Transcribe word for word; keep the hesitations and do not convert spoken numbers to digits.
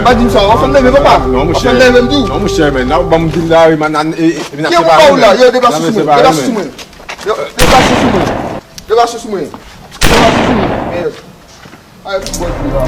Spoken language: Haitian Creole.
pa di m sa, w ap fè m leve, papa. Non, monchè. W ap fè m leve, m di w. Non, monchè, men, nan ban m di la, wi, man, nan, e, e, vin ap separe, men. Ki e ou ba ou la? Yo, deplase sou mwen, deplase sou mwen. Yo, deplase sou mwen. Deplase sou mwen. Deplase sou mwen. Yes. Ay, fout bòl la.